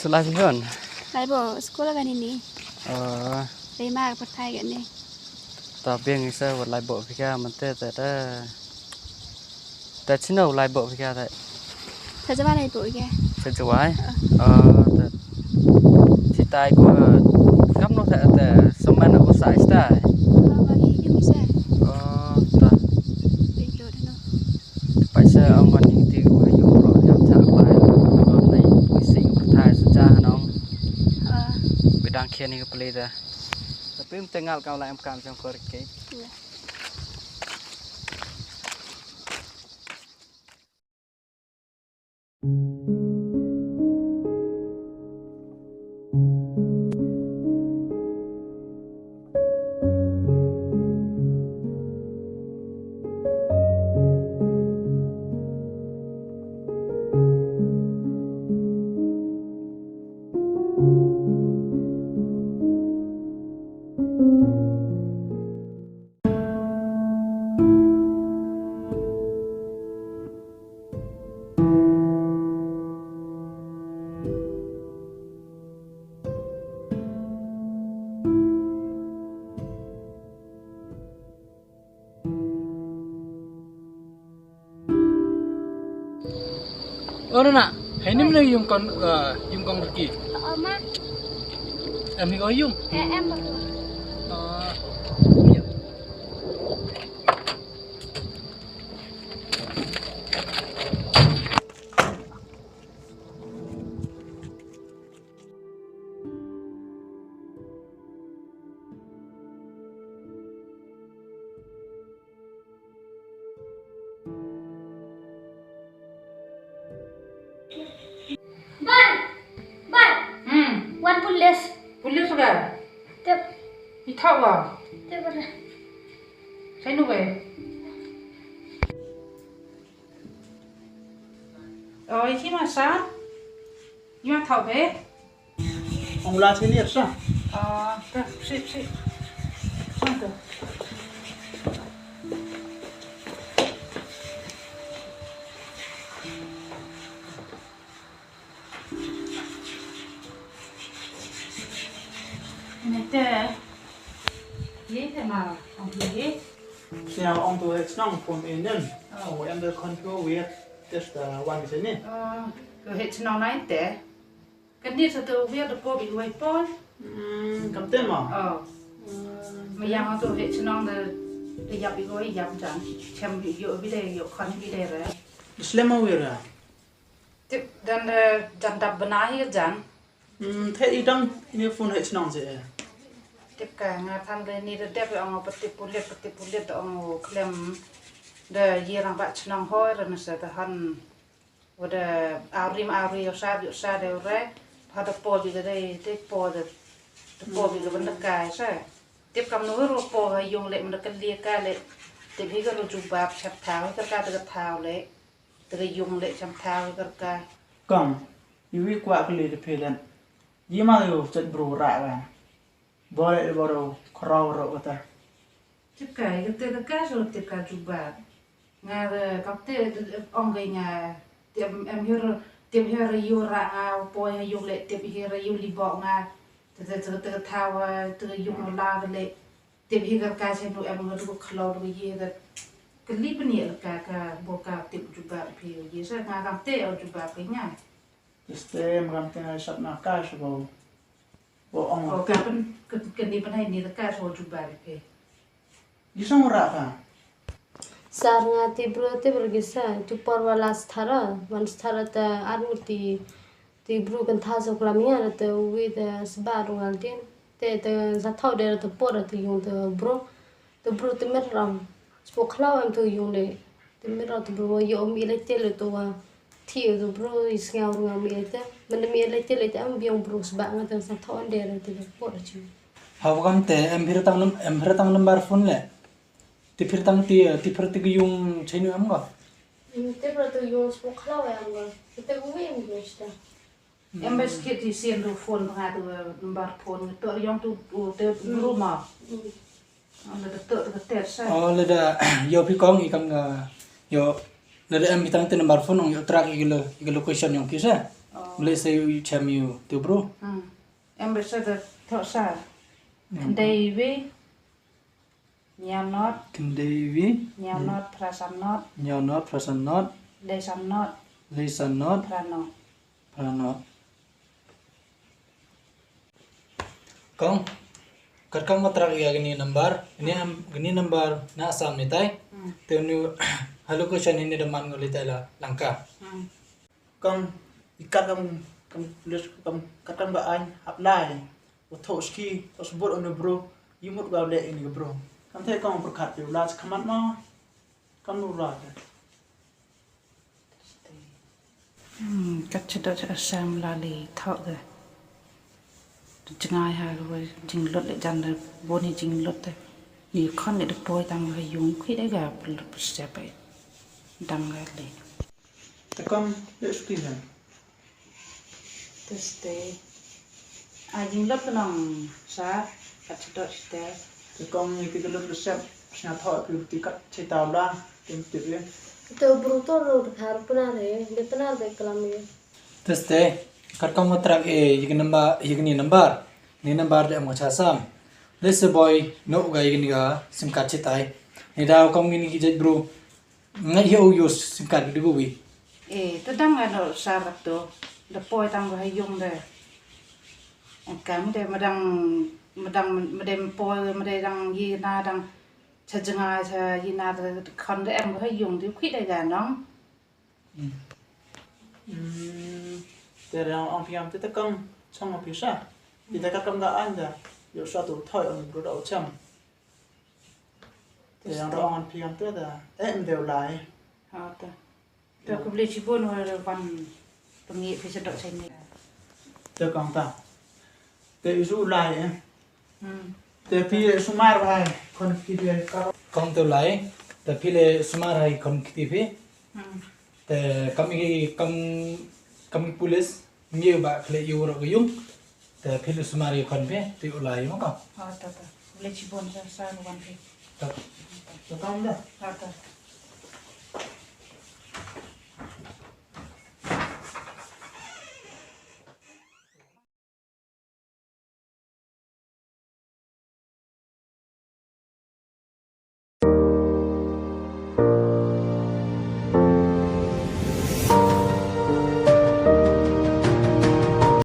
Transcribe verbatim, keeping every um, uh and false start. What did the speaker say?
Shu lai phi hon? Lai bok skul kane ni. Oh. Lai ma ka pyrthai kane. Ta biang isa wat lai bok phi ka mante ta ta. Ta chino lai bok phi ka ta. Ta jawa lai bok ka. Ta jawa. Oh ta. Chitai ko kam no ta ta semen aku sa chitai. Oh bagi yung isa. Oh ta. Paisa ong man ning ti ko yung ro yang cha lai. Ko nei isi pyrthai sa cha nong. Ah. Bidang khian ni ko pli da. Tapi em tengal kau lai em kam jong ko rike. Ora na, hai ni mene yung kon, eh, yung kong riki. Oh, ma. Em ni ko yung. Eh, em. Oh. Bai! Bai! Hmm. Wan pulit. Pulit suda? Tip. Ithau wa? Tip ada. Saya nunggu. Oh, iki masa? Ima thau be? Ong la sini sa. Ah, ta, sip, sip. Sa ta. Nete. Ye te ma, ong ye. Sia ong tu hek snong pun enen. Oh, em de kon tu wiat. Test, uh, wan sini. Oh, tu hek snong nai te. Kan ni satu wiat de po bi wai pon. Hmm, kam te ma. Oh. Hmm. Ma yang tu hek snong de, de yap bi wai yap jan. Chem bi yo bi de yo kon bi de re. Slem ma wiat ra. Tip dan, eh, jan dap bnai jan. Hmm, te i dang ni phone hek snong je. Tip ka nga than de ni de dep ong patip pulit, patip pulit ong klem de ye rang ba snong hoi ran sa de han. Wada arim ari yo sa yo sa de re. Ha de po bi de de po de. De po bi de benda kai sa. Tip kam nu ro po ha yung le menda ke le ka le. Tip hi ka ro jubab chap thau ka ka de thau le. Te ka yung le cham thaw ka ka. Kong, iwi kwah kylli te phi len. Yi ma yow chet bru rah ka. Bore boro khraw ro kata. Tip ka, i kate ka ka so tip ka jubab. Nga de kap te ong ka nga tip em hir tip hir yu rah nga poi ha yung le tip hir yu li bok nga. Te te te thaw te yung la le. Tip hi ka ka chen u em nga du ka khlo du ye ka kli pni ka ka bo ka tip jubab phi ye sa nga kam te o jubab phi nga. Este em kam te nga sap na ka shu bo. Bo ong. O ka pen ke ni pen hai ni ka shu jubab phi. Di sang ra ka. Sar nga ti bro ti bro gi sa tu por wala sthara wan sthara ta armuti. Te bru kan tha sa klam ïa te wi te sba rung al tin. Te te sa thau de te por te yung te bru. Te bru te mer ram. Spo khlau em te yung de. Te mer ram te bru yo mi le te le to wa. Ti te bru is nga rung mi le te. Men mi le te le te am biang bru sba nga te sa thau de te por chi. Hau kam te em bir tang em bir tang number phone le. Ti phir tang ti, ti phir ti yung chenu am ko. Ti phir ti yung spo khlau am ko. Ti wi am ko sta. Em bas kit ti sien tu phone nga tu number phone to yong tu te guru ma. Am da tu tu ter sa. Oh le da yo pi kong i kam nga yo le da em bi tang ti number phone ong yo track i lo i location yong pi sa. Mlei sa ïu chem ïu tu bro. Hmm. Em besa da thoh sa. Hmm. Khyndai wi. Hynñiew not. Khyndai wi. Hynñiew not, phra san not. Hynñiew not, phra san not. Lai san not. Lai san not. Phra not. Phra not. Kong, katkam nga track ïa kane number, kane am, kane number na Assam ne tai. Hmm. Te une ha location ne da man nga lei tai la Lanka. Hmm. Kong, i katkam, kam, kam, katkam ka aiñ hap lai. U thoh ski, thoh sbur une bro, i mut ka leh ine ka bro. Kam te kong pyrkhat ïa u la khmat ma. Kam nu la. Hmm, kat chadot cha Assam la li thok de. Jngai ha ka wei jinglut le jan de bun hi jinglut de. Ni khon le de poi tang ha yung khi de ga pel-, persiap ai. Dang ga le. Te kam le ski ha. Te ste. A jinglut ka nong sa kat chadot ste. Te kong ni ki lut le sep sna thok ki ti kat chai tau la tim tip ye. Te bru to ro de phar pnar he, de pnar de klam ye. Te ste, katkam nga track e, ïa kane number, ïa kane number. Ni number de em nga cha Assam. Lei sa boi, no ga ïa kane ka sim card chai tai. Ni da kam kine ki jait bru. Nga ïoh use sim card de bui. Eh, te dang nga no sar to. De poi tang ha yung de. Engkam de madang, madang, madang poi, madang dang yi na dang cha jngai cha yi na de khon de em ha yung de khi de ga nong. Hmm. Hmm, te dang ong phi am te te kam chong ong phi sa. Te te kam ga an da. Ïoh sa tu thoi ong bro da cham. Te dang ong phi am te da. Eh, em deu lai. Ha ta. Te khublei chibun wa wan pyngi phi sa dok chai ni. Te kong ta. Te isu lai eh. Hmm. Te phi le sumar bhai khon kiti phi ka. Kong te lai. Te phi le sumar hai khon kiti phi. Hmm. Te kam i kam, kam i police ngi ba khle ïu ro yung. Te phi le sumar i khon phi te u lai ma ka. Ha ta ta. Khublei chibun sa sa wan phi. Ta. Ta kam da. Ha ta.